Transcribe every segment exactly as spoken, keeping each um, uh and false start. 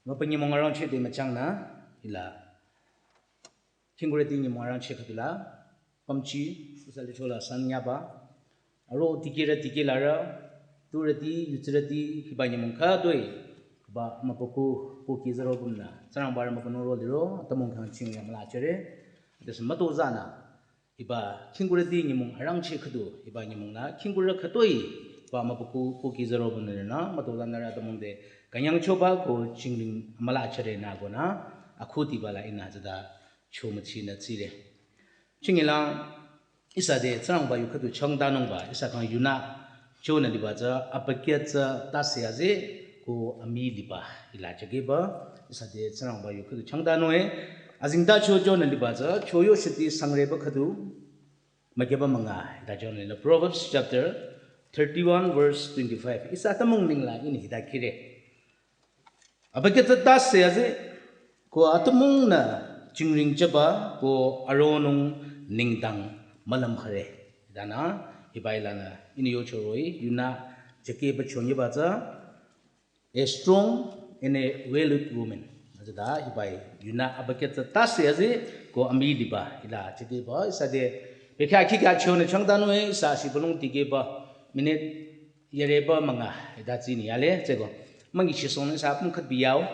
Mapanyimong arangcheh de müchangnü, ila khingkurüti nyümong arangcheh khüdula pümchi, ihsa lichola san nyaba. Aro dikehrü dikehlarü, turüti yutsirüti hiba nyümong khütoi, hiba mübükuh kuki zaro bümnü Tsingrangba rü mübünung ro liro, atümung khyang ching ya müla chere. Adesü mütozanü, hiba khingkurüti nyümong arangcheh khüdu, hiba nyümongnü khingkurü khütoi, hiba mübükuh kuki zaro bümnü nü mütozanü rü atümung de künyangchoba ko chingring müla chere nü konü, akhudiba la ihnü tsüda chomüchinü tsire. Chingilang ihsa de Tsingrangba yu khüdu changdanungba, ihsa khyang yunü chonü liba tsü, abükyü tsü tase aze ko amii liba, ila chakeba, ihsa de Tsingrangba yu khüdu changdanung e, azingda cho chonü liba tsü, choyo shiti sangreba khüdu, mükyeba münga, hita chonü lila, Proverbs chapter thirty-one verse twenty-five, ihsa atümung ningla ihnü hita kire. Abükyü tsü tase aze, ko atümungnü chingring chaba, ko aronung nengdang mülüm khare. Danü, hiba ilanü, ihnü yocho roh-i, yunü chakeba chonyiba tsü, a strong and a well-equipped woman. Atsüda, hiba i, yunü abükyü tsü tase aze, ko amii liba, ila chakeba, ihsa de, bekhyah khikhyah chonü changdanung e, ihsa shibülung dikehba, minute yareba münga, hita tsini yale, tseko. Müngi chisong ihsa apüm khütbi yao.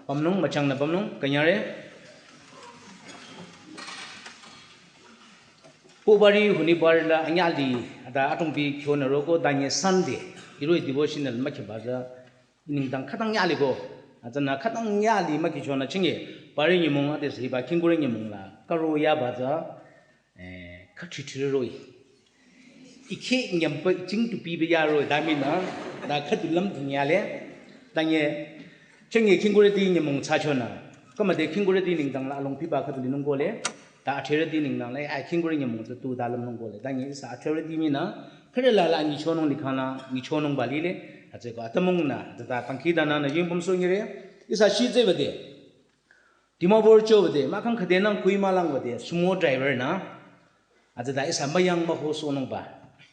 Pümnung, müchangnü pümnung, künyare. Pobari hunibar la anyali, ada atungbi kyonü roko danye Sunday, hiroh-i devotional mükiba tsü, nengdang khütang nyali ko, atsünü khütang nyali mükichonü chingi, pari nyümong adesü hiba khingkurü nyümong la, karo yaba tsü, eh, khütri tri roh-i. Ikhe nyampa ching tu piba ya roh-i, daminü, da khüdu lümdhing yale, danye, chingi khingkurüti nyümong thsachonü, kama de khingkurüti nengdang la alongpiba khüdu linung kole, ta athrerüti nengdang la, ai khingkurü nyümong tsü tu da lümnung kole, danye ihsa athrerüti minü, khüre la la nyichonung likhang la, nyichonungba lile, atseko atümungnü, ta ta pangkhidanü nü yingpüm so nyire, ihsa shi tseba de. Dimapur cho bade, mahkhang khüde nang Kohima lang bade, sumo driver nü. Atsüda ihsa müyang müho sohnungba.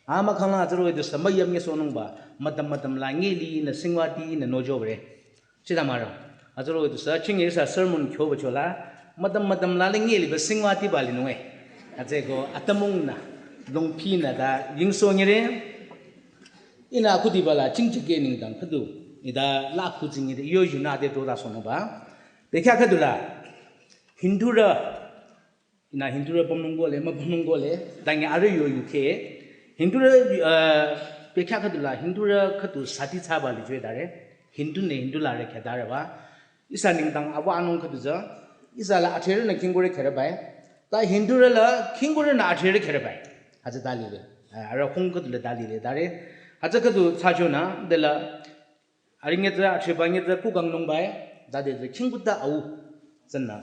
A mahkhang la atsüro idusü müyam nge sohnungba. Madam madam la ngeli nü singwati nü nojo bare. Chida maro. Atsüro idusü chingi ihsa sermon kyoba chola. Madam madam la le ngeli ba singwati ba linung e. Atseko atümungnü, longpinü da yingso nyire. Ihnü akhudiba la chingchake nengdang khüdu. Ida la akhu chingire, yo yunü de toda sohnungba. Bekhyah khüdula, Hindurü, ihnü Hindurü pümnung kole, müpümnung kole, danye arüh yo yuke. Hindurü, eh, bekhyah khüdula, Hindurü khüdu sati thsaba li jüe dare. Hindu ne Hindu la re khe dare ba. Ihsa nengdang awa anung khüdu tsü. Ihsa la athrerünü khingkurü khere bai. Ta Hindurü la khingkurünü athrerü khere bai. Hütsü dalile. Eh, arüh khung khüdula dalile dare. Hütsü khüdu thsachonü, dela Arüh nge tsü athreba nge tsü kukangnung bai, dade tsü khingkuta au tsünü.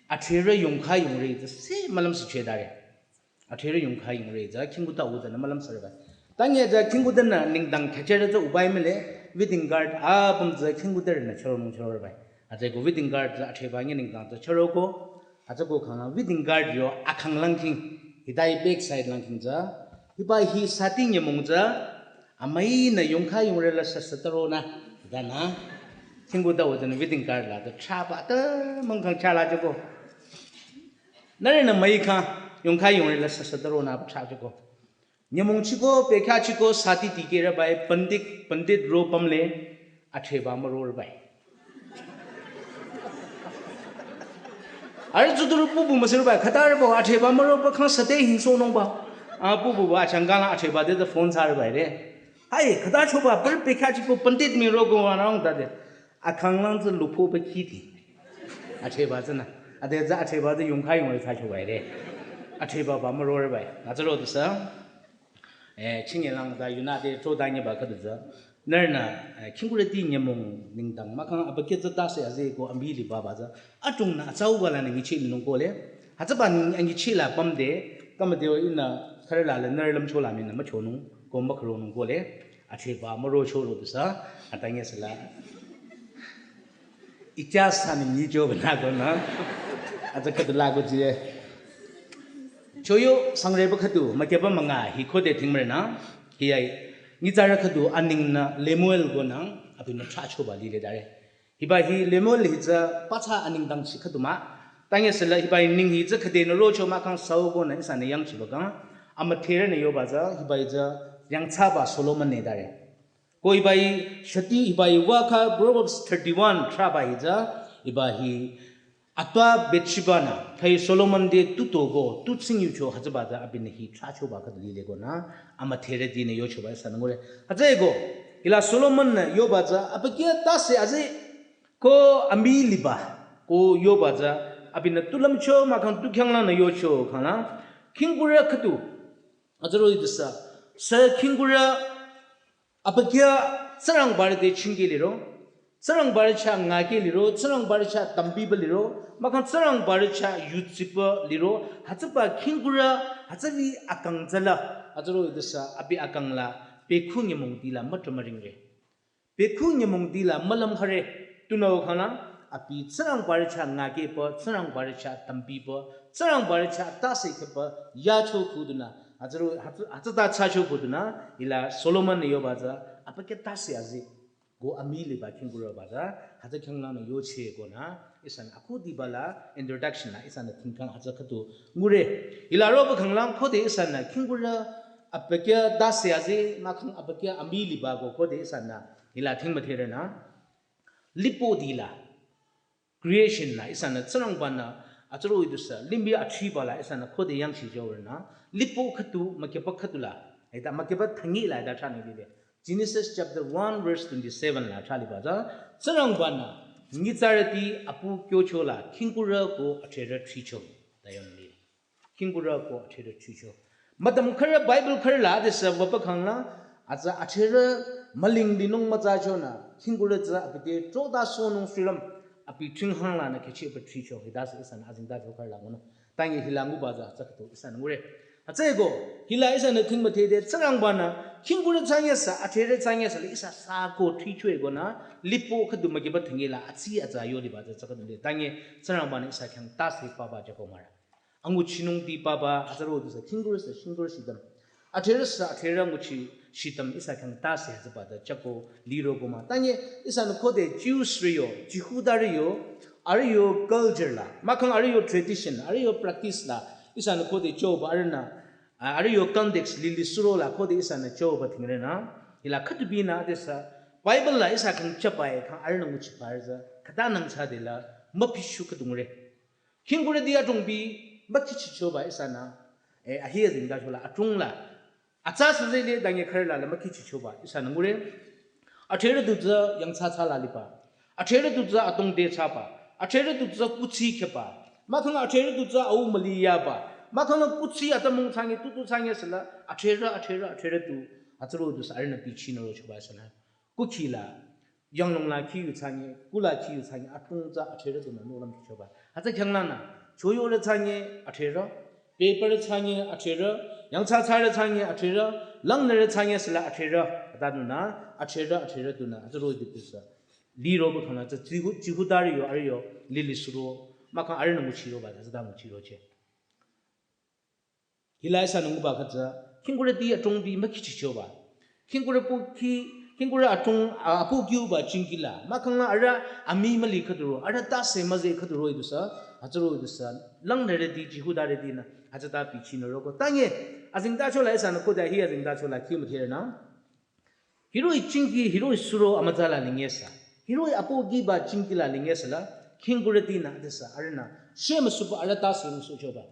Athrerü yongkha yongre tsü se mülüm sü chedare. Athrerü yongkha yongre tsü khingkuta au tsünü mülüm sü re bai. Ta nge tsü khingkuta nü nengdang khachere tsü ubai mile, wedding guard apüm tsü khingkuta re nü chüronung chüro re bai. Atseko wedding guard tsü athreba nge nengdang tsü chüroko, atseko khanglang wedding guard yo akhanglang khing, hita i back side lang khing tsü, hiba hi sati nyümong tsü, amüi nü yongkha yongre la sasa taro nü, danü, khingkuta au tsünü wedding guard la, ta chaba ta mangkhang chala jüko. Nüre nü müi kha, yongkha yongre la sasa taro nü ba cha jüko. Nyümong chiko, bekhyah chiko, sati dikehre bai, pandit, pandit ro pümle, athreba müro re bai. Arüh tsudurü pupu müsü re bai, khüta re bo, athreba müro ba khang sate hingsohnung ba. A pupu ba, achangka la athreba de de phone thsa re bai re. Hai, khüta choba, pür bekhyah chiko, pandit mi ro ko anang dade. Akhanglang tsü lupho ba khiti. Athreba tsünü. Ade tsü athreba tsü yongkha yongre thsa cho bai re. Athreba ba müro re bai. Nga tsü ro de sa. Eh, chingi lang da yunü de cho da nge ba khüdu tsü. Nührünü, eh, khingkurüti nyümong nengdang mahkhang abükyü tsü tase aze ko amüi liba ba tsü. Atungnü atsauba lanü nyicheh linung kole. Hütsüba nyi-, nyicheh la pümde, kama de o ihnü khürü la le nührü lümcho la minü müchonung, ko mükhüronung kole. Athreba müro choro du sa, ata nge sela. Icha sa ni nyi cho bana ko na. Atsü khüdu la ko jie. Choyo sangreba khüdu, mükyeba münga, hi khode thingmre nü. Hi ai. Nyitsarü khüdu anengnü Lemuel konü abinü thrachoba lile dare. Hiba hi Lemuel hi tsü pathsa aneng dangchi khüdu mah. Tanye süla hiba hi neng hi tsü khüdenü rocho mahkhang Saul konü ihsanü yangchiba kang. Amüdherünü yoba tsü hiba hi tsü yangthsaba Solomon ne dare. Ko hiba hi shati hiba hi wakha Proverbs thirty-one thraba hi tsü hiba hi atwa Bathsheba-nü thai Solomon te tuto ko tu tsing yucho hütsüba tsü abinü hi thrachoba khüdu lile konü amüdherütinü yochoba ihsanü ngure. Hütsüeko hila Solomon-nü yoba tsü abükyü tase azi ko amii liba ko yoba tsü abinü tu lümcho mahkhang tu khyanglangnü yocho khangla khingkurü khüdu hütsü roh-i dusa sü khingkurü abükyü Tsingrangbarü te chingke liro, Tsingrangbarü chah ngake liro, Tsingrangbarü chah tambiba liro, mahkhang Tsingrangbarü chah yutsiba liro, hütsüba khingkurü hütsübi akang tsüla, hütsü roh-i dusa abi akang la bekhu nyümongti la mütrümüringre. Bekhu nyümongti la mülümkhare, tunüo khangla abi Tsingrangbarü chah ngakepa, Tsingrangbarü chah tambiba, Tsingrangbarü chah tase kheba yacho khudunü, hütsü roh-, hütsü, hütsüta thsacho khudunü, hila Solomon-nü yoba tsü abükyü tase azi ko amii liba khingkurüba tsü hütsü khyanglangnü yoche konü ihsanü akhudiba la introduction la ihsanü thingkhang hütsü khüdu ngure. Hila roba khanglang khode ihsanü khingkurü abükyü tase azi mahkhang abükyü amii liba ko khode ihsanü hila thingmüdherünü lipoti la creation la ihsanü Tsingrangba-nü hütsü roh-i dusa limih athriba la ihsanü khode yangchichorünü lipo khüdu mükyüba khüdu la, hita mükyüba thangi la hita thranü lile. Genesis chapter one verse twenty-seven la thra liba tsü Tsingrangba-nü nyitsarüti apu kyocho la khingkurü ko adhrerü thricho ta yonü lile. Khingkurü ko adhrerü thricho. Mütam khürü Bible khürü la adesü wüba khangla atsü adhrerü müling linung mütsachonü khingkurü tsü abi te trotasohnung sirüm abi thinghang lanü khechiba thricho hita sü ihsanü azengtacho khürü la ngunung. Tanye hila nguba tsü hütsü khüdu ihsanü ngure. Hütsüeko hila ihsanü thingmüdhe de Tsingrangba-nü khingkurü thsanye sü adhrerü thsanye sü la ihsa sako thrichoe konü lipo khüdu mükyüba thangi la atsi atsa yoliba tsü hütsü khüdu le. Tanye Tsingrangba-nü ihsa khyang tase papa jako mara. Anguchinungti papa hütsü roh-i dusa khingkurü sü khingkurü shitam, adhrerü sü adhrerü nguchi shitam ihsa khyang tase hütsüba tsü jako liro ko mah. Tanye ihsanü khode Jews-rü yo, Jihudarü yo, arüh yo culture la, mahkhang arüh yo tradition, arüh yo practice la ihsanü khode choba arühnü, a, arüh yo context lili suro la khode ihsanü choba thingrenü, hila khüdubinü adesü Bible la ihsa khyang chaba-e khang arühnü nguchiba arüh tsü khütanang thsade la müpishu khüdu ngure. Khingkurüti adrongbi mükhichichoba ihsanü, e, ahi azengtacho la adrong la atsa sü zele tanye khürü la la mükhichichoba ihsanü ngure. Adhrerü du tsü yangthsa thsa la liba, adhrerü du tsü atongte thsaba, adhrerü du tsü kuthsi kheba, mahkhang adhrerü du tsü au müli yaba, mahkhang la kuthsi atümung thsanye tutu thsanye sü la adhrerü adhrerü adhrerü du hütsü roh-i dusa arühnü bichinü rochoba ihsanü kukhi la, yanglung la khi yu thsanye, ku la khi yu thsanye, adrong tsü adhrerü dunü nohlüm khichoba. Hütsü khyanglangnü, choyorü thsanye adhrerü, paper thsanye adhrerü, yangthsa thsarü thsanye adhrerü, langnürü thsanye sü la adhrerü, hüta dunü, adhrerü adhrerü dunü hütsü roh-i dusa liroba khangla tsü Jihu-, Jihudarü yo, arüh yo lili suro, mahkhang arühnü nguchiroba tsü hütsüta nguchiroche. Hila ihsanü nguba khütsü, khingkurüti adrongbi mükhichichoba. Khingkurü pu khi, khingkurü adrong, a, apu kyuba jingki la, mahkhang la arüh amii müli khüdu ro, arüh tase müzeh khüdu roh-i dusa, hütsü roh-i dusa, langnürüti Jihudarütinü hütsüta bichinü roko. Tanye, azengtacho la ihsanü khode hi azengtacho la khi müdherünü hiroh-i jingki, hiroh-i suro amütsa la lingyesa, hiroh-i apu kiba jingki la lingyesa la, khingkurütinü adesü arühnü shemüsuba arüh tase ngusohchoba.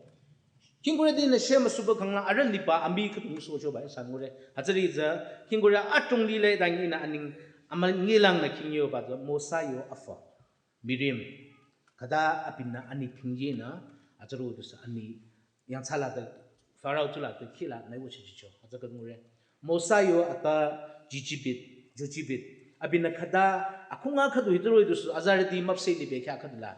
Khingkurütinü shemüsuba khangla arüh liba amii khüdu ngusohchoba ihsanü ngure. Hütsüri tsü khingkurü adrong lile tanye ihnü aning amünyilangnü khingyoba tsü Mosa yo afü Miriam. Khüta abinü ani thingyenü, hütsü roh-i dusa ani yangthsa la te, Pharaoh tu la te khi la nü wüchichicho, hütsü khüdu ngure. Mosa yo ata Jijibit, Jojibit. Abinü khüta akhunga khüdu hütsü roh-i dusa azarüti müpseh libe khyah khüdu la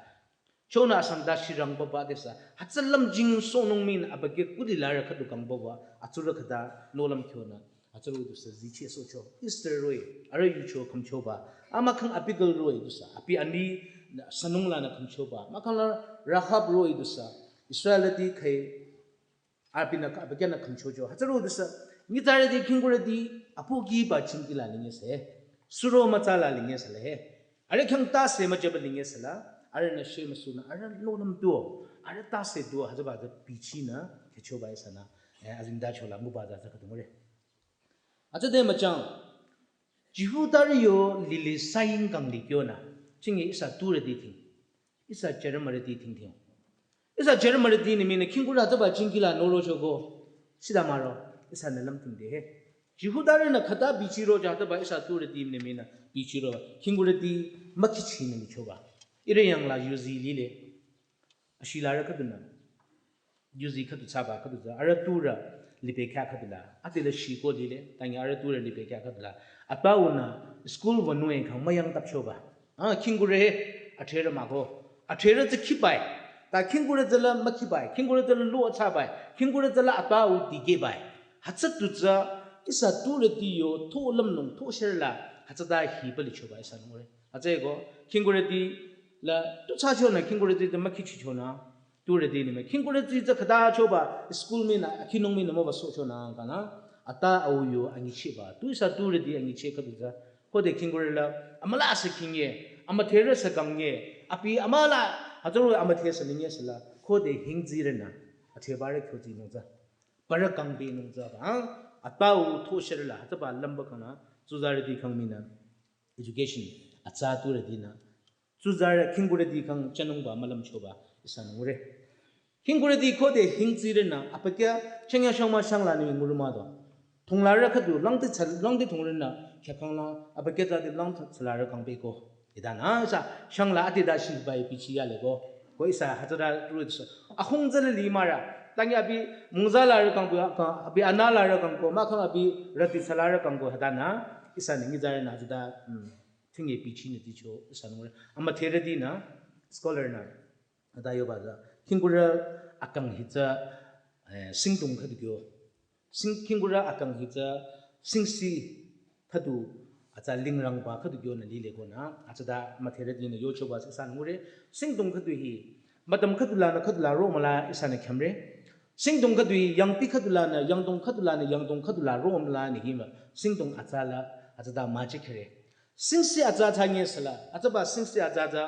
chonü asang ta shirang papa adesü, hütsü lümjing sohnung mii abükyü kuli larü khüdu kang papa, atsurü khüta nohlüm khyonü, hütsü roh-i dusa zichisohcho. Esther roh-i, arüh yucho khümchoba. Amahkhang Abigail roh-i dusa, abi ani sünung lanü khümchoba. Mahkhang la Rahab roh-i dusa, Israelrüti kheh Abinü, abükyünü khümchocho. Hütsüro düsü, nyitsarüti khingkurüti apohkiba chingkila lingesü. Suro mütsala lingesü le. Arüh khyang tase müjaba lingesü la. Arühnü shemüsunü, arüh nohlüm tuo. Arüh tase tuo, hütsüba tsü bichinü, khechoba ihsanü. Eh, azingda chola nguba tsü tsü khütungre. Hütsüde müchang. Jihudarü yo lili saying kang li kyonü. Chingi ihsa turüti ting. Ihsa jümürüti ting ting. Ihsa jümürüti ni mii nü khingkurü hütsüba chingkila norochoko. Sida maro. Ihsanü lümting de he. Jihudarünü khüta bichiro ja hütsüba ihsa turüti ni mii nü bichiro. Khingkurüti mükhichi ni michoba. Ihrü yangla yuzi lile. Ashilarü khüdunü. Yuzi khüdu thsaba khüdu tsü. Arüh turü lipe kya khüdula. Atila shiko lile. Tangi arüh turü lipe kya khüdula. Atpaunü school wünung khang müyang tapchoba. Ah, khingkurü he. Athrerü mako. Athrerü tsü khibai. Ta khingkurü tsüla mükhibai. Khingkurü tsüla lo thsabai. Khingkurü tsüla atpau dikehbai. Hütsü tu tsü ihsa turüti yo tho lümnung tho sherla. Hütsüta hiba lichoba ihsanü ngure. Hütsüeko, khingkurüti la, tu thsachonü, khingkurüti tu mükhichichonü, turüti ni mii. Khingkurüti tsü khüta choba, school mii nü, akhinung mii nü müba sohchonü, kanü, ata au yo anyicheba. Tu ihsa turüti anyiche khüdu tsü. Khode khingkurü la, amüla sü khingye, amütherü sü kangye, abi amüla, hütsüro amüthe sü lingye sü la, khode hingzirünü, athebarü khyozinung tsü. Barü kangbenung tsü ba, atpau tho sherla, hütsüba lümba kanü, tsuzarüti khang mii nü. Education, atsa turütinü. Tsuzarü khingkurüti khang chanungba mülümchoba ihsanü ngure. Khingkurüti khode hingzirünü, abükyü chengya shangma shangla ni nguruma do. Thonglarü khüdu, langti tsal-, langti thongrünü, khyakangla, abükyü tsadi lang tsalarü kangpeko. Idanü, ihsa, shangla ati da shibai bichi yaleko. Ko ihsa, hütsüda rüdso. Ahung tsale limara, tangi abi, mungzalarü kangpo, abi analarü kangpo, mahkhang abi, rüti tsalarü kangpo, hütanü, ihsanü nyitsarünü, hütsüda, hmm. Tinge bichinü ticho ihsanü ngure. Amütherütinü, scholar nü. Ata yoba tsü. Khingkurü akang hi tsü, eh, singdong khüdu kyo. Sing, khingkurü akang hi tsü, singsi khüdu, atsa lingrangba khüdu kyonü lile konü. Atsüda amütherütinü yochoba tsü ihsanü ngure. Singdong khüdu hi. Mütam khüdu lanü khüdu la romüla ihsanü khyamre. Singdong khüdu hi, yangpi khüdu lanü, yangdong khüdu lanü, yangdong khüdu la romüla ni hima. Singdong atsala, atsüda müchikhere. Singsi atsa thsanye sala, atsaba singsi atsa tsü,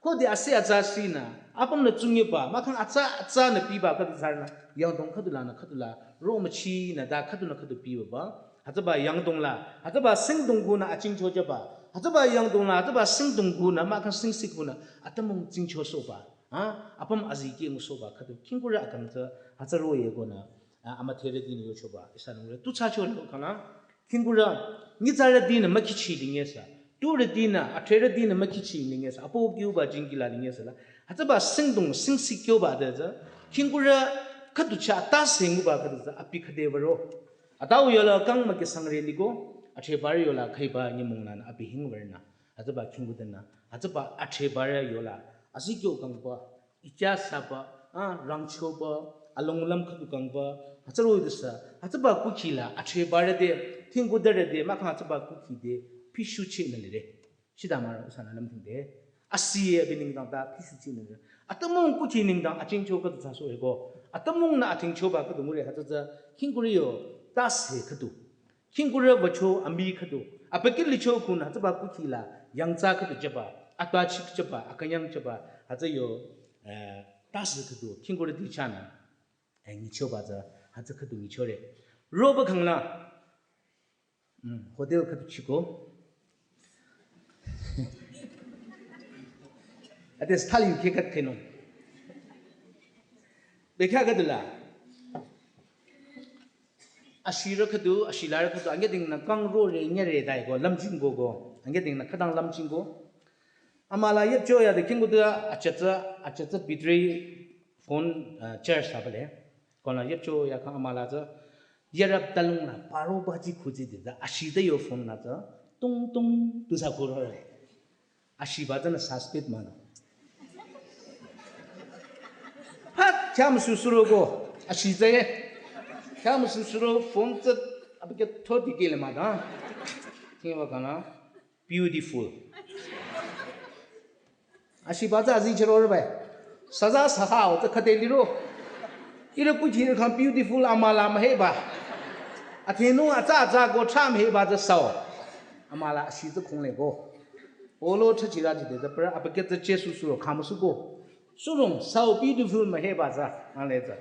khode asi atsa sinü, apümnü tsungyeba, mahkhang atsa atsanü piba khüdu tsarnü, yangdong khüdu lanü khüdu la, romüchinü da khüdunü khüdu piba ba, atsaba yangdong la, atsaba singdong kunü achingcho jüba, atsaba yangdong la, atsaba singdong kunü, mahkhang singsi kunü, atümung chingcho soba, ha, apüm azikeh ngusoba khüdu, khingkurü akang tsü, atsaro ye konü, a, amütherütinü yochoba, ihsanü ngure, tu thsacho lo kanü, Khingkurü, nyitsarütinü mükhichi lingesü. Turütinü, athrerütinü mükhichi lingesü. Apohkiuba jingkila lingesü la. Hütsüba singdong, singsi kyoba de tsü. Khingkurü khüdu cha ta senguba khüdu tsü. Abi khüde baro. Atau yola kang müke sangre liko. Athrebarü yola khaiba nyümong nü abi hingwürnü. Hütsüba khingkurütinü. Hütsüba athrebarü yola. Asi kyo kangba. Icha saba, a, rangchoba, alonglüm khüdu kangba, hütsüro dusü, hütsüba kukhi la, athrebarü te, khingkurü te, mahkhang hütsüba kukhi te, pishu chenü lire. Shida maro ihsanü lümting de. Asi abi nengdang ta, pishu chenü lire. Atümung kukhi nengdang achingcho khüdu thsasohko. Atümungnü achingchoba khüdu ngure hütsü tsü, khingkurü yo, tase khüdu. Khingkurü wücho amii khüdu. Abükyü licho kunü hütsüba kukhi la yangtsa khüdu jüba. Atbachik jüba, akünyang jüba. Hütsü yo, eh, tase khüdu. Khingkurüti chahnü. Eh, nyichoba tsü. Hütsü khüdu nyichore. Roba khangla. Hmm, hotel khüdu chiko. Ate style yu khekat kheno. Bekha khüdu la. Ashirü khüdu, ashilarü khüdu, angedingnü kang rore nyere dai ko, lümjing ko ko. Angedingnü khütang lümjing ko. Amüla yepcho ya de khingkurü achatsü, achatsü battery phone, uh, charge sabale. Konü yepcho ya kang amüla tsü, yarap talung la, baro baji khuji de, ashi de yo phone la tsü, tung tung, tusa khurore. Ashiba tsünü suspect mano. Phat, khyam susuro ko. Ashi tsü ye. Khyam susuro phone tsü, abi ke thodi kele mada. Tingwa kana. Beautiful. Ashiba tsü azi chero bai. Saza saha o tsü khate liro. Ihrü kuthsi ihrü khyang beautiful amüla müheba. Athenung atsa atsa ko tram heba tsü sao. Amüla ashi tsü khongle ko. Olo thachira jide tsü pra abükyü tsü che su suro khamusu ko. Surong sao beautiful müheba tsü. Angle tsü.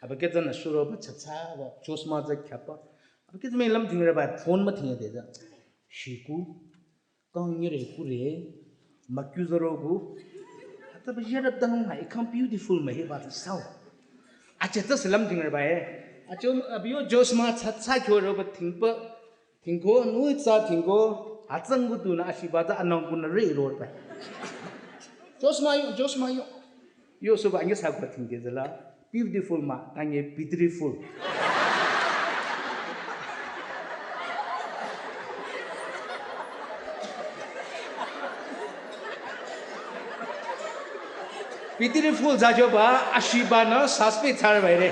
Abükyü tsünü suro ba chacha ba chosma tsü khyapa. Abükyü tsü me lam dhingra ba phone müdhingde tsü. Shiku. Kang nyere kure, makyu zoro ku. Hata ba yarap dang ma, ikang beautiful ma, heba ta sao. Ache ta salam ding ba e. Ache abiyo Joshua cha cha kyo ro ba thing pa. Thing ko, nu cha thing ko. Atsang ku tu na ashiba ta anang ku na re ro ba. Joshua yo, Joshua yo. Yo so ba ngi sa ko thing de la. Beautiful ma, ta ngi beautiful. Beautiful za jo ba, ashiba na suspect thar ba re.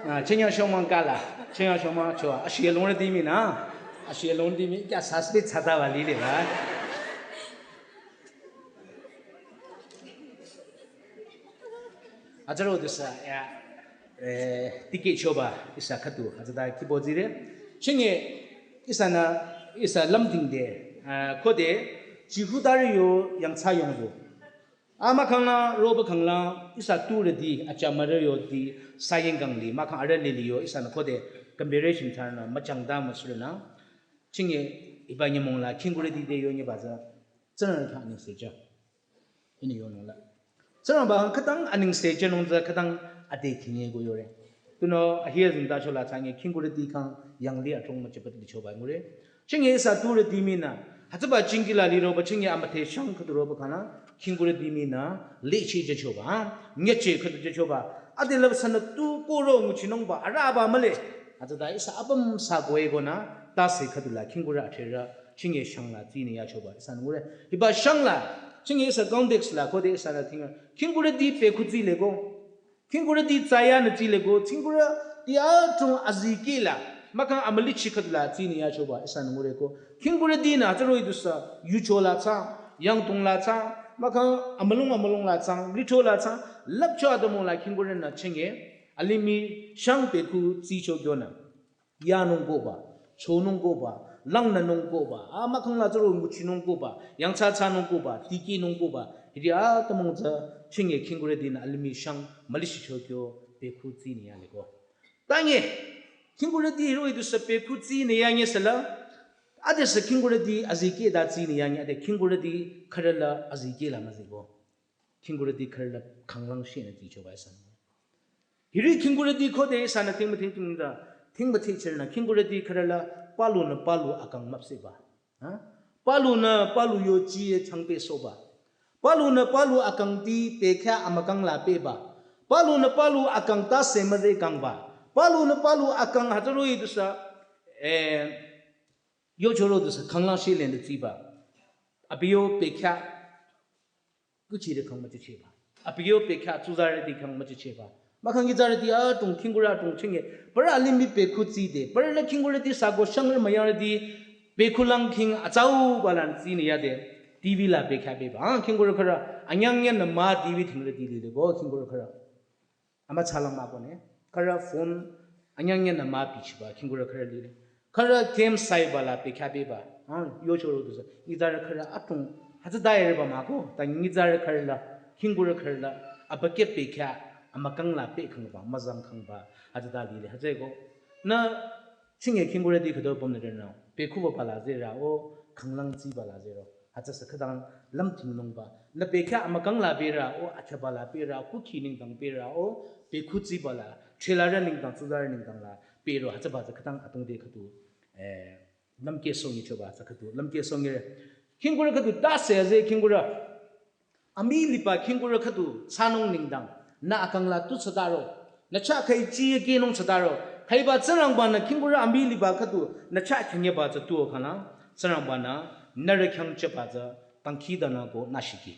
Na, chenya shomang kala, chenya shomang cho, ashi long di mi na, ashi long di mi, kya suspect thata ba li le ba. Atsaro dusa, ya, eh, tiki choba, ihsa khatu, atsada kibo zire. Chinge, ihsa na, ihsa lamding de, ah, khode, Jihudari yo yang cha yong zo. Ama khang na, roba khang la, ihsa tu re di, acha mare yo di, sayeng gang li, ma khang are li li yo, ihsa na khode, comparison thar na, machang da masure na. Chinge, iba nyamong la, kingure di de yo nye ba za, zan re kha ni se ja. Ini yonung la. Tsingrangba khütang aning se chenung tsü khütang ade khinye ko yore. Tuno ahiya zingta chola tsange khingkure di khang yangli atong ma chepat li choba ngure. Chinge sa ture di mina. Hatsaba chingi la li roba chinge amate shang khuduro ba khana. Khingkure di mina. Le chi je choba. Nye che khudu je choba. Ade lab sana tu ko ro ngu chinung ba. Ara ba male. Hatsada ihsa abam sa ko e ko na. Ta se khudu la khingkure athera. Chinge shang la tini ya choba. Ihsa ngure. Hiba shang la. Chinge ihsa context la khode ihsa la thinga. Khingkure di pe khutsi le ko. Khingkure di tsaya na tsi le ko. Khingkure di a tung aziki la. Makang amali chikhat la tini ya choba. Ihsa ngure ko. Khingkure di na tsaro idusa. Yucho la tsa. Yang tung la tsa. Makang amalung amalung la tsa. Lito la tsa. Lapcho adamo la khingkure na chinge. Alimi shang pe khutsi cho gyo na. Yanung koba, chonung koba, langnanung koba, a makang la zoro nguchinung koba, yangcha chanung koba, tiki nung koba, hiri a tamong za chinge khingkure din alimi shang malishi chokyo pe khutsi ni ya lego. Tange, khingkure di hiro idusa pe khutsi ni ya nye sala, ade sa khingkure di azike da tsi ni ya nye, ade khingkure di kharala azike la mazego. Khingkure di kharala khanglang shi na di choba san. Hiri khingkure di khode sana thing ma thing thing da, thing ma thing cherna, khingkure di kharala palu na palu akang mapse ba. Ha? Palu na palu yo chi ye chang pe so ba. Palu na palu akang ti pe kya amakang la pe ba. Palu na palu akang ta se ma ze kang ba. Palu na palu akang hataro idusa, eh, yo choro dusa khanglang shi len de tsi ba. Abiyo pe kya Kuchi re khang ma chiche ba. Apiyo pe kya tsuzare di khang ma chiche ba. Ma khang ki zare di a tung khingkure a tung chinge. Para alim bi pe khu tsi de. Para la khingkure di sa go shang re ma yang re di pe khu lang khing a tsau ba lan tsi ni ya de. T V la pe kya pe ba. Ah, khingkure khara. Anyang nyan na ma T V thing re di li de go khingkure khara. Ama chalang ma kone. Khara phone anyang nyan na ma pichiba, khingkura khara lile. Khara game saiba la pe kya beba. Ha, yo choro dusa. Ngi zara khara atung. Hatsa dai reba ma ko. Ta ngi zara khara la. Khingura khara la. Abake pe kya. Amakang la pe khang ba. Mazang khang ba. Hatsa da lile. Hatsa ko. Na Chinge khingkura di khüdo pom nü rünü, pe khu ba pala zeh ra o, khanglang tsi bala zeh ro. Hütsü sü khüdang lümthing nung ba. Nü pe kya amakang la pe ra o, akya bala pe ra, kukhi nengdang pe ra o, pe khu tsi bala, chela ra nengdang, tsuza ra nengdang la, pe ro, hütsü ba tsü khüdang atungde khüdu, eh, lümkeh song yi choba tsü khüdu, lümkeh song yi. Khingkura khüdu ta se zeh khingkura. Amii liba khingkura khüdu thsanung nengdang, nü akang la tu thsadaro, nü chah khüi chiye kehnung thsadaro, khüiba Tsingrangba-nü khingkura amii liba khüdu nü chah khyangeba tsü tuo khanglang, Tsingrangba-nü nührü khyang chaba tsü dangkhidangnang ko nü shiki.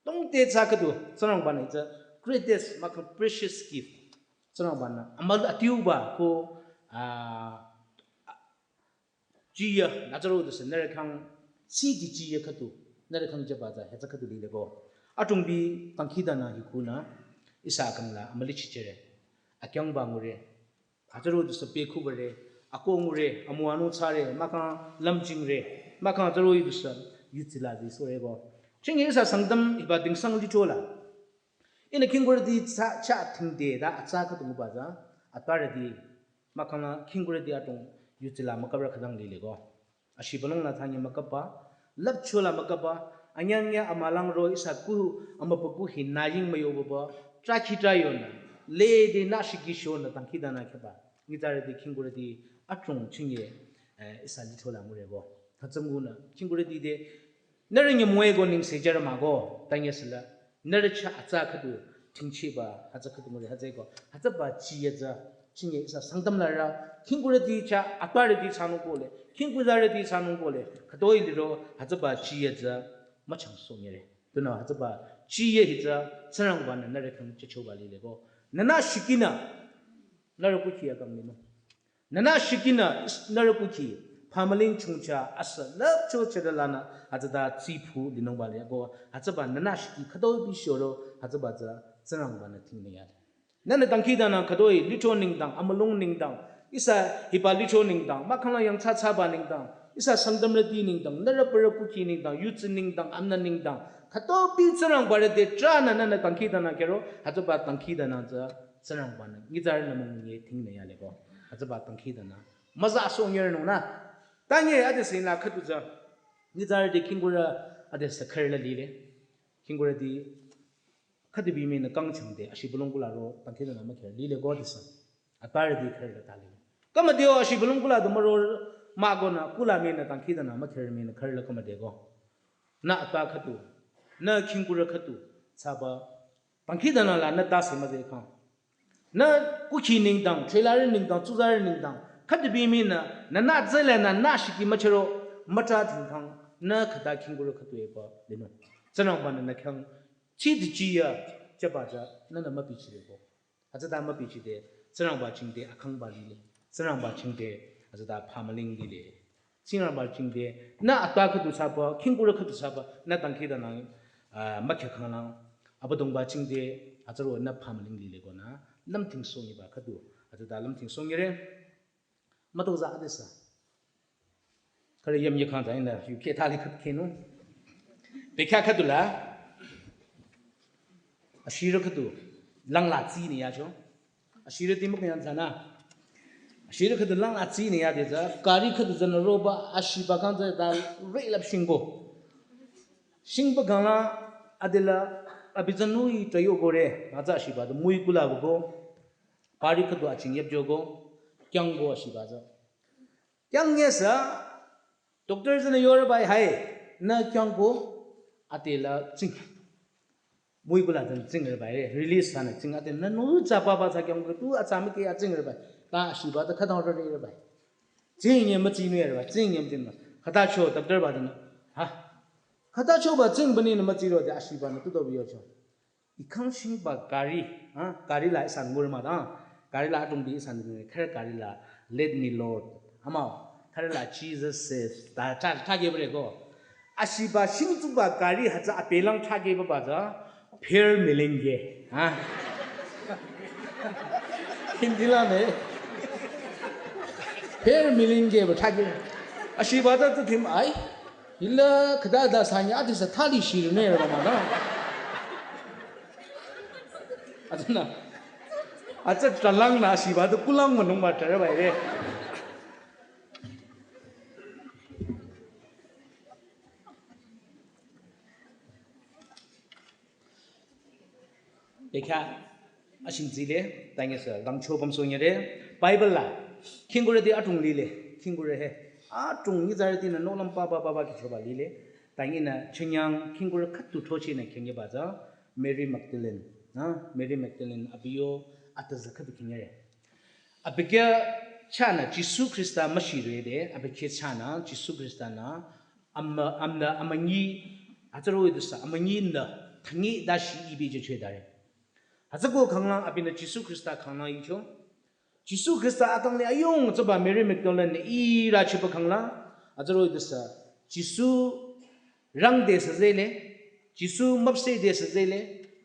Tongte tsü khüdu Tsingrangba-nü it's a greatest, mahkhang precious gift. Tsingrangba-nü amal atiuba ko, ah, Jiya, nü tsü ro du sü nührü khyang, si di jiya khüdu, nührü khyang jaba tsü, hütsü khüdu lile ko. Atrungbi dangkhidangnang hikunü ihsa akangla amülichichere. Akyangba ngure. Hütsüro dusü pekubare. Ako ngure, amu anu thsare, mahkhang lümjingre, mahkhang hütsüro idusü yutsila di soreko. Chingi ihsa Sangtam hiba dingsang lithrola. Ihnü khingkurüti thsa cha thingde ta atsa khüdu nguba tsü, atparüti mahkhang khingkurüti atung yutsila müküprü khütang lileko. Ashibanung la thanye müküpba, lüpchola müküpba, anyanya amülang ro ihsa kuh, amübükuh hi naying müyobaba, trakhi trayonü, lede nü shikishonü dangkhidangnang kheba. Nyitsarüti khingkurüti atrung chingi, eh, ihsa lithrola ngureko. Hütsü ngunü, khingkurüti te, nührü nyümong eko ningse jüre mah-o, tanye sila, nührü cha atsa khüdu, thingchiba, hütsü khüdu ngure hütsüeko, hütsüba chiye tsü, chingi ihsa Sangtam la rü, khingkurüti cha, atparüti thsanung kohle, khingkurüti thsanung kohle, khütoi liro, hütsüba chiye tsü, müchangsoh nyire. Tunüo hütsüba chiye hi tsü, Tsingrangbanü nührü khyang chichoba lileko. Nünü shikinü, nührü kukhi akang linung. Nünü shikinü, nührü kukhi, phamüling chungcha, asü, lüpcho chedülanü, hütsüta tsiphu linungba leko. Hütsüba nünü shiki khütoi bishoro, hütsüba tsü, Tsingrangbanü thingnü yale. Nühnü dangkhidangnang khütoi, lithro nengdang, amülung nengdang, ihsa hiba lithro nengdang, mahkhang la yangthsa thsaba nengdang, ihsa Sangtamrüti nengdang, nührü parü kukhi nengdang, yutsi nengdang, amna nengdang, khütopi Tsingrangbarü te tranü nühnü dangkhidangnang khero, hütsüba dangkhidangnang tsü Tsingrangbanü, nyitsarünü müngunye thingnü yaleko, hütsüba dangkhidangnang. Müza soh nyire nungnü, tanye ade sila khüdu tsü, nyitsarüti khingkurü ade sakhar la lile, khingkurüti khüdu bi minü kangchangde, ashibülung kula ro, dangkhidangnang mükher lileko disa. Atparüti khürü la tali. Kama deo ashibülung kula du müro mah-o nü kula minü dangkhidangnang mükher minü khürü la kama deko. Nü atpa khüdu, nü khingkurü khüdu, thsaba, dangkhidangnang la nü tase müze khang. Nü kukhi nengdang, trailer nengdang, tsuzarü nengdang, khüdu bi minü, nünü tsüle nünü shiki müchero, mütra thingkhang, nü khüta khingkurü khüdu eba, linung. Tsingrangbanü nü khyang, chi di chi ya, chaba ja, nünü mübichireko. Hütsüta mübichide, Tsingrangba chingde akhangba lile. Tsingrangba chingde, hütsüta phamüling lile. Tsingrangba chingde, nü atpa khüdu thsaba, khingkurü khüdu thsaba, nü dangkhidangnang, ah, mükhe khanglang, Abüdongba chingde, hütsüro nü phamüling lileko nü, lümthing songiba khüdu, hütsüta lümthing songire. Mütozah adisa. Khürü yam yakhang ta inü, yu khe thali khüdu khenung. Bekhyah khüdu la, ashirü khüdu, langla tsinü yacho. Ashirüti müknyang tsünü. Ashirü khüdu langla tsinü yade tsü, gari khüdu tsünü roba, ashiba kang tsü ta reilap shingko. Shingba kangla, adela, abi tsünü i tayo kore, nga tsü ashiba tu müi kula ko, gari khüdu aching yap joko, kyangko ashiba tsü. Kyangnge sü, doctor tsünü yore bai hai, nü kyangko, adela tsing. Müi kula tsünü tsingre bai re, release thsanü tsing ade nü nu tsa papa tsa kyangko tu atsa mike atsingre bai. Ta ashiba ta khütang rore bai. Tsing ye mütsi nu ye bai, tsing ye mütsi nu. Khüta cho doctor ba tsünü. Ha. Khüta choba tsingba ninü mütsiro de ashiba nü tu do biyo cho. Ikhang shingba gari, ha, gari la ihsa ngure mah ta. Gari la atung bi ihsa ngure, khürü gari la, "Lead me, Lord." Amao, khürü la, "Jesus saves." Ta, ta, ta ge bre ko. Ashiba shingtsuba gari hütsü apelang thakeba ba tsü, pher melenge. Ha? Hindi la me. Pher melenge ba thake. Ashiba tsü tsü thim ai. Hila khüta da sanya adisa thali shirü ne rama na. Atsü na. Atsü talang na ashiba tsü kulang manung ba tare bai re. Bekhyah, ashing tsile, tanye sü, langcho pamsong yare, Bible la, khingkurüti atung lile, khingkurü he, atung nyitsarütinü nohlüm papa papa kichoba lile, tanye nü, chenyang, khingkurü khüdu thochi nü khenye ba tsü, Mary Magdalene, ha, Mary Magdalene, abi yo, atazü khüdu khenyere. Abi kya chahnü Jisu Khrista müshire de, abi kya chahnü Jisu Khrista nü, ama, amnü, amanyi, hütsüro idusü, amanyi nü, tangi dashi ibi je chwe dare. Hütsüko khanglang abinü Jisu Khrista khanglang icho. Jisu Khrista akang le ayong tsüba Mary Magdalene nü ira chiba khanglang, hütsüro idusü, Jisu rangde sazele, Jisu müpsehde süzele,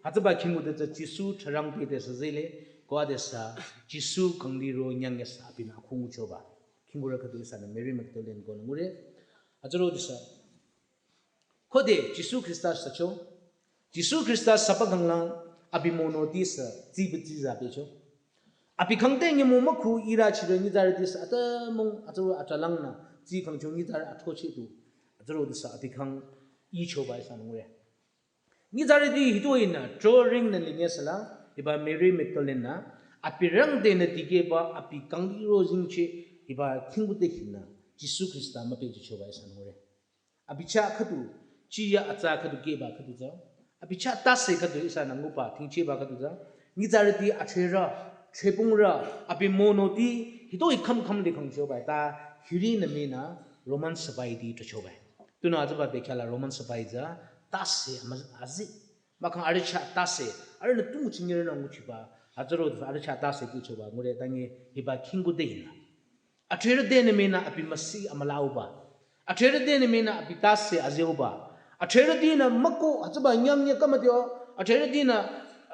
hütsüba khingkude tsü Jisu tharangpehde süzele, ko adesü Jisu kangliro nyangnyesü abinü akhu nguchoba. Khingkurü khüdu ihsanü Mary Magdalene konü ngure. Hütsüro dusü. Khode Jisu Khrista sücho. Jisu Khrista süba khanglang abi monotisü tsibi tsiza becho. Abi khangte nyümong mükhu ira chire nyitsarütisü atümung hütsüro atralangnü tsi khangcho nyitsarü athoche du. Hütsüro dusü abi khang ichoba ihsanü ngure. Nyitsarüti hitoi nü, drawing nü linyesüla, hiba Mary Magdalene nü, abi rangde nü dikehba, abi kangliro zingche, hiba khingkude hinü, Jisu Khrista müpehjichoba ihsanü ngure. Abi chah khüdu, chiya atsa khüdu kehba khüdu tsü, abi chah tase khüdu ihsanü nguba, thingcheba khüdu tsü, nyitsarüti athrerü, threpungrü, abi monoti, hitoi kham kham likhangchoba, ta hiri nü minü, Roman sipaiti trachoba. Tunü hütsüba bekhyah la Roman sipai tsü tase ama azi. Mahkhang arüh chah tase, arühnü tu nguchinyerünü nguchiba, hütsüro arüh chah tase kuchoba, ngure tangi hiba khingkude hinü. Athrerü denü minü abi müsi amülauba. Athrerü denü minü abi tase aziuba. Athrerütinü müko hütsüba nyangnyü kamadio, athrerütinü,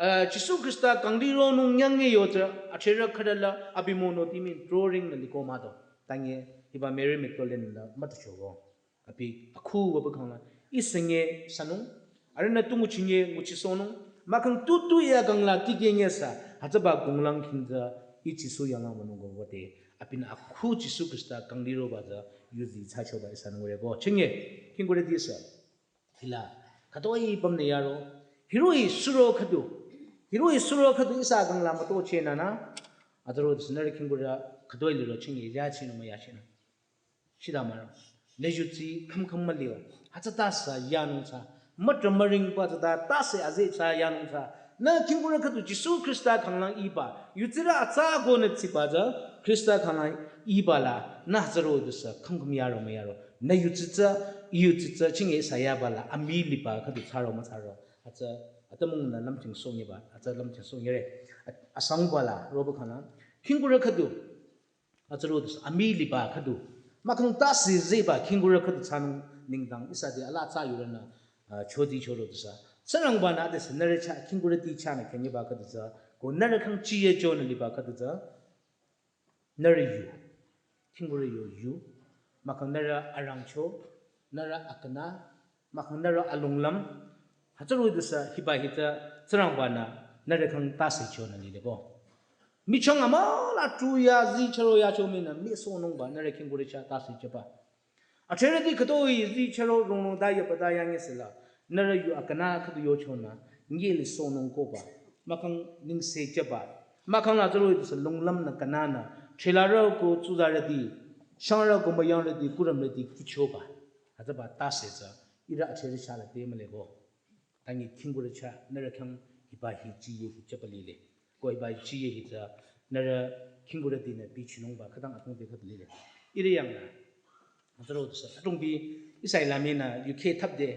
eh, Jisu Khrista kanglironung nyangnyü yotsü, athrerü khüdala abi monoti min drawing nü liko mado. Tangi hiba Mary Magdalene la mütachogo. Abi akhu wüba khangla, ihsa nge sanung, arühnü tu nguchinye nguchisohnung, mahkhang tutu ya khangla tikeh nyesü, hütsüba konglang khingtsü, ih Jisu yanglang wünung ko wüde, abinü akhu Jisu Khrista kangliroba tsü, yuzi thsachoba ihsanü ngure ko, chinge, khingkurütisü, hila, khütoi pümnü yaro, hiroh-i suro khüdu, hiroh-i suro khüdu ihsa khangla mütoche nünü, hütsüro dusü nührü khingkurü khütoi liro chinge, yachinung müyachinung. Shidamaro. Lejutsi kham kham mülio. Hütsü tase yanung tsü. Mütra müringba tsü ta tase azi tsü yanung tsü. Nü khingkurü khüdu Jisu Khrista khanglang iba. Yutsirü atsa konü tsiba tsü Khrista khanglang iba la. Nü hütsüro dusü kham kham yaro müyaro. Nü yutsi tsü, ih yutsi tsü chinge ihsa yaba la. Amii liba khüdu thsaro müthsaro. Hütsü, atümung nü lümching sohnyeba. Hütsü lümching sohnyere. A-, asangba la, roba khanglang. Khingkurü khüdu. Hütsüro dusü amii liba khüdu. Mahkhang tase ziba khingkurü khüdu thsanung nengdang ihsa te ala tsü yurünü, ah, chodi choro dusü. Tsingrangbanü adesü nührü chah khingkurüti chahnü khenyiba khüdu tsü. Ko nührü khang chiye chonü liba khüdu tsü. Nührü yu. Khingkurü yo yu. Mahkhang nührü arangcho. Nührü akünü. Mahkhang nührü alonglüm, hütsüro dusü hiba hitsü Tsingrangbanü nührü khang tase chonü lile ko. Michang amüla tu ya zi chüro yacho minü misohnungba nührü khingkurü chah tase choba. Athrerüti khütoi zi chüro rongnung da yaba da yangyesüla, nührü yu akünü khüdu yochonü, nge lisohnung koba. Mahkhang nengse choba. Mahkhang la hütsüro dusü longlümnü künyangnü, thrilarü ko tsuzarüti, shangrü ko müyangrüti, kurümrüti kihchoba. Hütsüba tase tsü, ihrü athrerü chah la te mühle ko. Tangi khingkurü chah, nührü khang hiba hi chiye hi choba lile. Ko hiba hi chiye hi tsü, nührü khingkurütinü bichinungba khütang atungte khüdu lile. Ihrü yangla. Hütsüro dusü, atungbi, ihsa ila minü, U K thapde,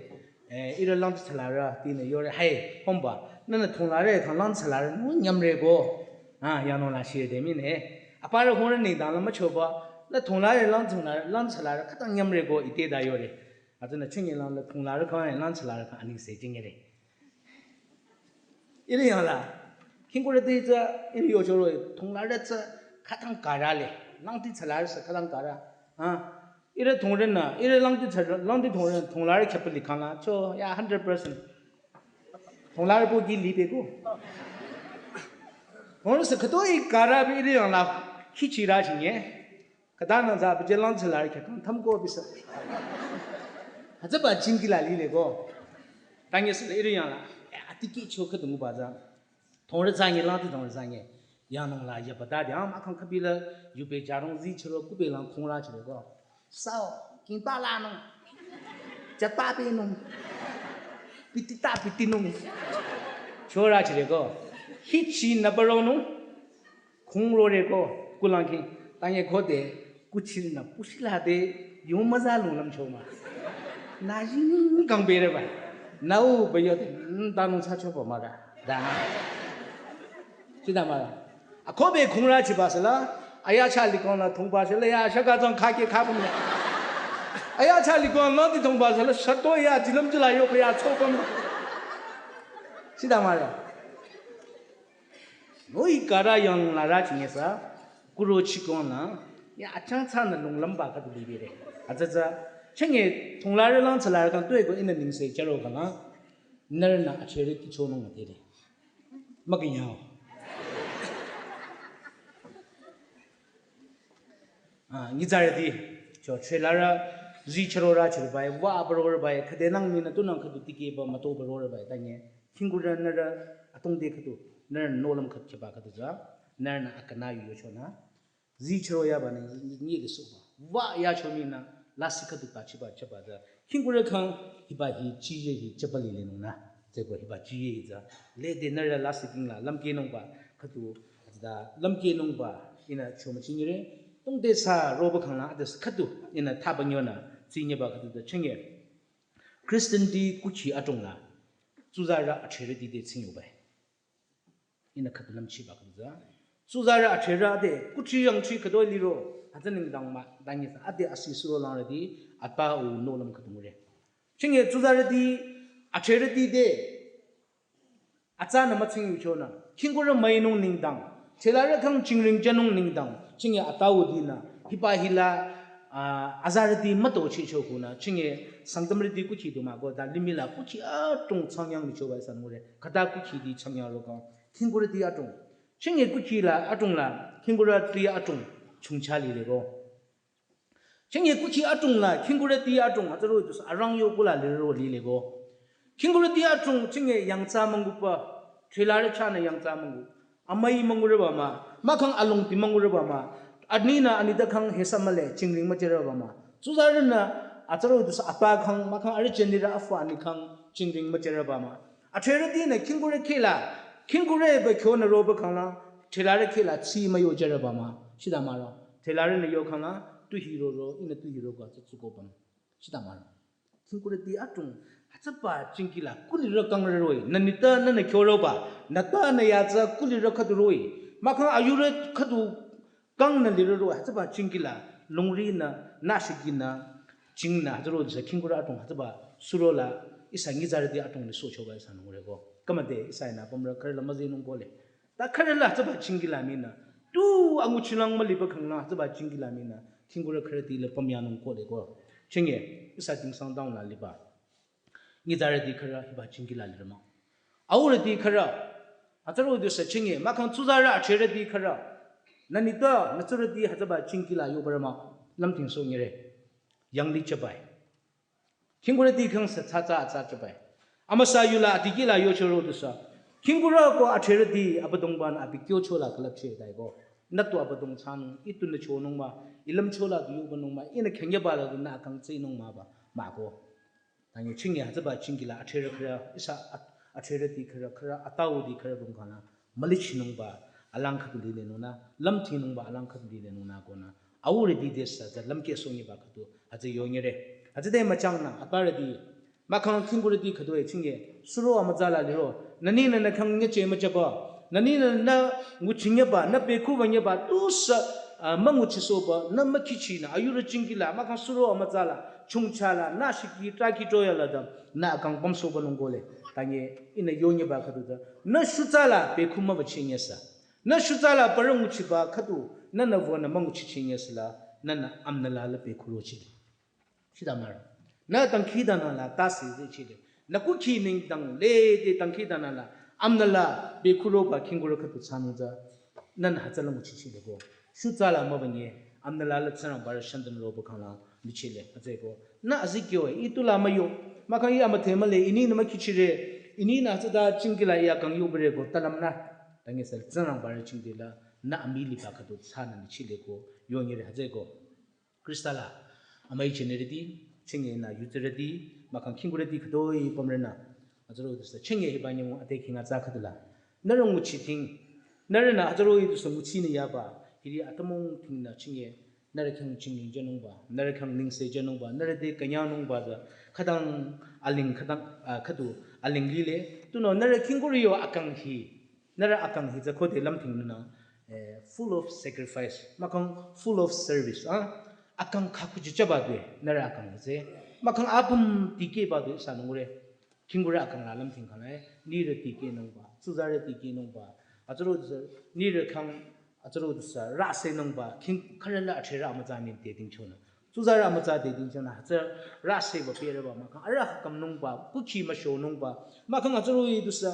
eh, ihrü langti thsalarü, tinü yore, hai, homba, nünü thonglarü, khang langti thsalarü, nü nyamre ko. Ah, yanung la shirde minü, eh. Aparü hore nengdang la müchoba, nü thonglarü langti thonglarü, langti thsalarü, khütang nyamre ko, ite da yore. Hütsünü chinge lang la thonglarü khang, langti thsalarü khang, anengse chingere. Ihrü yangla, khingkurüti tsü, ihrü yochoro, thonglarü tsü, khütang kara le, langti thsalarü sü, khütang kara. Ha, ihrü thongrenü, ihrü langti thsa-, langti thongren, thonglarü khepali khangla, cho, ya, hundred percent. Thonglarü po gi libe ko. Thongren sü khütoi kara bi ihrü yangla, khichira chinge. Khütanang tsü, abi je langti thsalarü khe khang, tham ko bisü. Hütsüba jingkila lile ko. Tangi sü ihrü yangla, ya, tikeh cho khüdu nguba tsü. Thongre zangi, langti thongre zangi. Yanung la yaba dade, ah, mahkhang khübila, yube jarong zi chüro, kube lang khongra chire ko. Sao, kingba lanung. Japa benung. Pitita pitinung. Chora chire ko. Hichi na baronung. Khongrore ko, kulang king. Tangi khode, kuchirünü pushila de, yung müza longlüm choma. Na jing kang bere ba. Nau ba yo de, mm, danung sa choba mara. Da. Sida mara. Akobe khongra chiba sala, aya cha likong la thongba sala, ya shaka zong khake khabum. Aya cha likong la di thongba sala, shato ya, jilam jila yo ya chobam. Sita mare. Noi kara yang lara chinge sa, kuro chikon na, ya achang cha na lung lamba khatu bibire. Atsatsa, chenge thongla re lang chala re kang tue ko ina ningse charo kang, nar na achere ti chonung ma tere. Makinyao. Ah, ngi tsare di, cho chwe lara, zi charo ra chiro bai, wa baro ra bai, khade nang mi na tu nang khatu tiki ba mato baro ra bai, tanye. Khingu ra nara, atong de khatu, nara nolam khat chaba khatu za, nara na akana yu yo chona. Zi charo ya ba ne, ni de so ba. Wa ya cho mi na, lasi khatu ta chiba chaba za. Khingu ra khang, hiba hi chi ye hi chaba li le nung na. Zeko hiba chi ye hi za. Le de nara lasi king la, lam ke nung ba, khatu, da, lam ke nung ba, ina cho ma ching re. Tong de sa, ro ba khang la, ades khatu, ina ta ba nyo na, zi nye ba khatu da ching ye. Christian di kuchi atong la, tsuzara achere di de ching yo bai. Ina khatu lam chi ba khatu za. Tsuzara achere de, kuchi yang chi khatu li ro, hata ning dang ma, dang ye sa, ade asi suro lang re di, atba u no lam khatu re. Ching ye tsuzara di, achere di de, atsa na ma ching yu cho na, khingu ra mai nung ning dang, chela ra khang ching ring cha nung ning dang, ching ye atau di na, hiba hila, ah, azar di mato chi cho ku na, ching ye sangtam re di kuchi du ma ko, da limi la kuchi atong chang yang mi cho bai san mu re, khata kuchi di chang yang ro ka, khingu ra di atong, ching ye kuchi la atong la, khingu ra di atong, chung cha li le ko. Ching ye kuchi atong la, khingu ra di atong, atsa ro du sa, arang yo kula le ro li le ko. Khingu ra di atong, ching ye yang tsa mangu pa, chela ra cha na yang tsa mangu. Amai mangu re ba ma, ma khang along ti mangu re ba ma. Ani na ani da khang hesa ma le, ching ring ma che re ba ma. Tsuzara na, atsa ro du sa, apa khang, ma khang ari chen ni ra afa ani khang, ching ring ma che re ba ma. Achere di na khingu ra khe la, khingu ra ba kyo na ro ba khang la, chela ra khe la, chi ma yo che re ba ma. Sita ma ro. Chela ra na yo khang la, tu hi ro ro, ina tu hi ro ko, tsu tsu ko pam. Sita ma ro. Khingu ra di atong, hatsa ba ching ki la, kuli ra kang ra roi, na ni ta na na kyo ro ba, na ta na ya tsa kuli ra khatu roi. Ma khang ayu ra khatu kang na li ro ro, hatsa ba ching ki la, long ri na, na shi ki na, ching na, hatsa ro sa khingu ra atong, hatsa ba suro la, isa ngi tsare di atong ni so cho ba isa nung re ko. Kama de, isa ina pam ra khare la ma zi nung ko le. Ta khare la hatsa ba ching ki la mi na. Tu angu chi lang ma li ba khang na, hatsa ba ching ki la mi na. Khingu ra khare di le pam ya nung ko le ko. Ching ye, isa ting sang dang la li ba. Ngi tsare di khara, hiba ching ki la li ra ma. Au ra di khara, atsa ro du sa ching ye, ma khang tsuzara achere di khara. Na ni ta, na tsu ra di hatsa ba ching ki la yo ba ra ma. Lam ting so nye re. Yang li cha bai. Khingu ra di khang sa tsa tsa tsa cha bai. Ama sa yu la adi ki la yo cho ro du sa. Khingu ra ko achere di, abadong ban abi kyo cho la kalap che dai ko. Na tu abadong chan, itu na cho nung ma, ilam cho la du yo ba nung ma, ina khang ye ba la du na kang tsi nung ma ba, ma ko. Tanye ching ye hatsa ba ching ki la achere khara, isa a-, achere di khara, khara, atau di khara bum khana, mali chi nung ba, alang khatu li le nung na, lam ti nung ba, alang khatu li le nung na ko na, au ra di de sa, za lam ke so nye ba khatu, hatsa yo nye re. Hatsa de ma chang na, apa ra di, ma khang khingu ra di khatu e ching ye, suro ama za la li ro, na ni na na khang nye che ma cha ba, na ni na na ngu chi nye ba, na pe khu ba nye ba, tu sa, ah, ma ngu chi so ba, na ma ki chi na, ayu ra ching ki la, ma khang suro ama za la, chung cha la, na shi ki, tra ki to ya la da, na kang pam so ba nung ko le, tanye, ina yo nye ba khatu da, na shu za la, pe khu ma ba chi nye sa. Na shu za la, pa ra ngu chi ba khatu, na na vo na ma ngu chi chi nye sa la, na na am na la la pe khu ro chi. Sita ma ro. Na tang khi da na la, ta si zi chi le. Na ku khi ning dang le de tang khi da na la, am na la, pe khu ro ba khingu ra khatu chan za. Nan hatsa la ngu chi chi le ko. Shu za la ma ba nye, am na la la tsa na ba ra shan dan ro ba khang la, li chi le, hatsa ko. Na azi kyo e, itu la ma yo. Ma khang i ama the ma le, ini na ma ki chi re, ini na hatsa da ching ki la ya kang yo ba re ko, ta lam na. Tanye sa tsa na ba ra ching de la, na ami li ba khatu chan na li chi le ko, yo nye re hatsa ko. Krista la, amai chiniriti, chingye na yutiriti, makang kinguriti khadoi pamrena. Azaro dasa chingye hiba nyamu ate kinga tsa khadula. Nara nguchi ting, nara na azaro idusa nguchi ni yaba, hiri atamong ting na chingye, nara kang chingye janungba, nara kang ningse janungba, nara de kanyanungba za, khadang aling khadang, ah, khadu aling lile, tuno nara kinguriyo akang hi, nara akang hi za khode lamting nuna, eh, full of sacrifice, makang full of service, ah, akang khaku jichaba de, nara akang hi ze, makang apum tike ba de sanungre. khingkurü akang la lümthing khang e, nirü tikehnungba, tsuzarü tikehnungba, atsuro dusü, nirü khang, atsuro dusü, rüsenungba, khing, khürü la athrerü amütsa nengdang dingchonü. Tsuzarü amütsa te dingchonü, hütsü rüseba pereba, mahkhang arüh khamnungba, kukhi müshonungba, mahkhang atsuro dusü,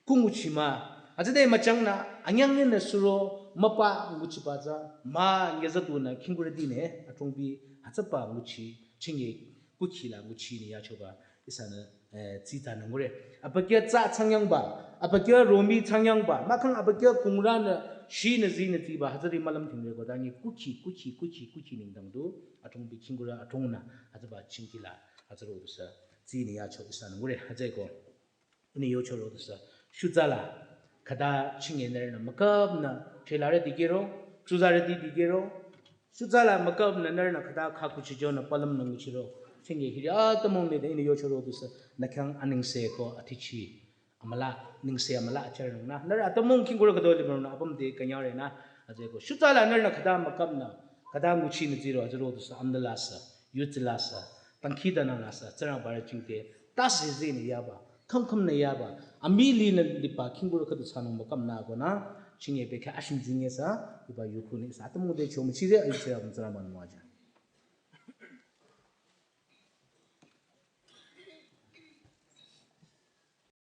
kunguchi mah, hütsüde müchangnü, anyang nü suro, müpa nguchiba tsü, mah nyüzatunü, khingkurütinü, atrongbi, hütsüba nguchi, chinge, kukhi la nguchinü yachoba, ihsanü, eh, tsitsanü ngure. Abükyü tsü changyangba, abükyü romi changyangba, mahkhang abükyü kungrünü, shinü zinü ziba, hütsüri mülümthingreko, tangi kukhi, kukhi, kukhi, kukhi nengdang du, atrongbi khingkurü atrongnü, hütsüba chingkila, hütsüro dusü, tsinü yacho ihsanü ngure, hütsüeko. Ini yocho ro dusü, shutsa la, khüta chinge nührünü, mükapnü, threlarüti kehro, tsuzarüti dikehro, shutsa la mükapnü nührünü khüta khakuchichonü palümnü nguchiro. Chinge hiri atümung lide ini yocho ro dusü, nü khyang anengse ko athichi. Amüla, nengse amüla achirnung nü. Nührü atümung khingkurü khüdu libanung nü, apüm te künyangrünü, hütsüeko. Shutsa la nührünü khüta mükapnü, khüta nguchinü ziro, hütsüro dusü, amdü lasü, yutsi lasü, tangkhi danü lasü, Tsingrangbarü chingte, tase zinü yaba, kham khamnü yaba, amülinü liba, khingkurü khüdu thsanung mükapnü konü, chinge bekhyah ashim jinge sü, iba yukhunü ihsa, atümung te chomüchire, ayuchire, Tsingrangbanü müwajü.